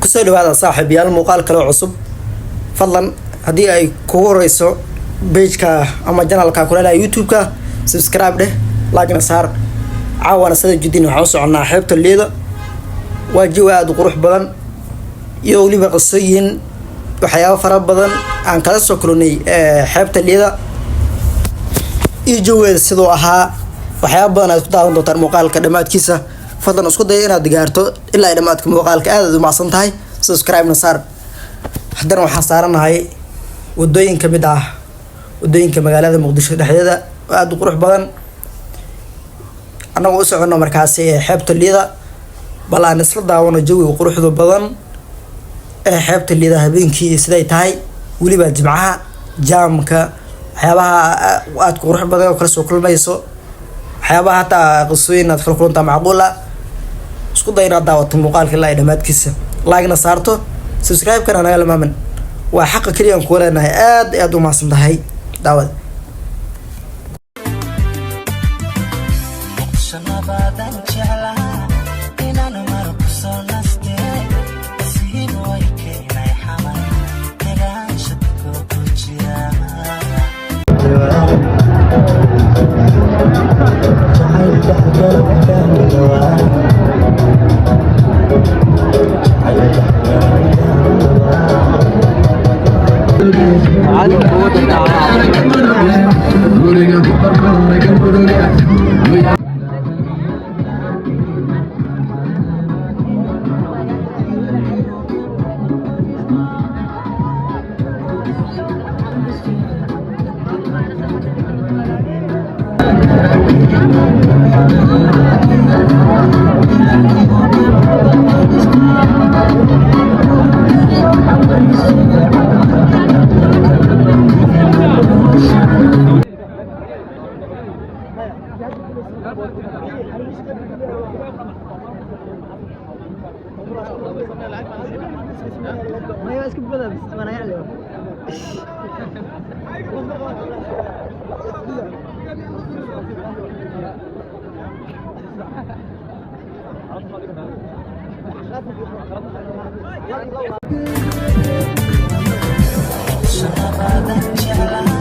Kusoo dhawaada, saaxiibayaal, muuqaal kale oo cusub. Fadlan, haddii ay kugu horeyso page-ka ama channel-ka kulelaha YouTube-ka, subscribe dheh, like-na saar. Caawana sida jidin waxaan u soconaa xeebta Liida. Waa jawi aada u qurux badan iyo weliba qisooyin, waxyaabo fara badan aan kala soo kulnay xeebta Liida iyo jawigeeda siduu ahaa. Waxyaaba badan aad ku daawan doontaan muuqaalka dhammaadkiisa. Fadlan isku daya inaad gaarto ilaa ay dhammaadka muuqaalka. Aad aad u macsan tahay, subscribe-na saar. Haddana waxaan saaranahay wadooyin kamid ah wadooyinka magaalada Muqdisho dhexdeeda oo aada u qurux badan, annagoo u soconno markaasi xeebta Liida. Bal aan isla daawano jawiga quruxda badan ee xeebta Liida habeenkii siday tahay, weliba Jimcaha, jaamka, waxyaabaha aada qurux badan oo kala soo kulmayso, waxyaabaha hataa qisooyin aad kala kulantaa macquul ah. Isku day inaad daawato muuqaalka ilaa ay dhammaadkiisa, like-na saarto, subscribe-kana naga lamaaman. Waa xaqa keliya aan kuga leenahay. Aad aad u mahadsan tahay daawada. Muqdisho nabaadan jeclaa inaan mar ku soo nastee, nasiib way keenay xamar nagaansha dadkoo ku jira. Muqdisho nabaadan jeclaa.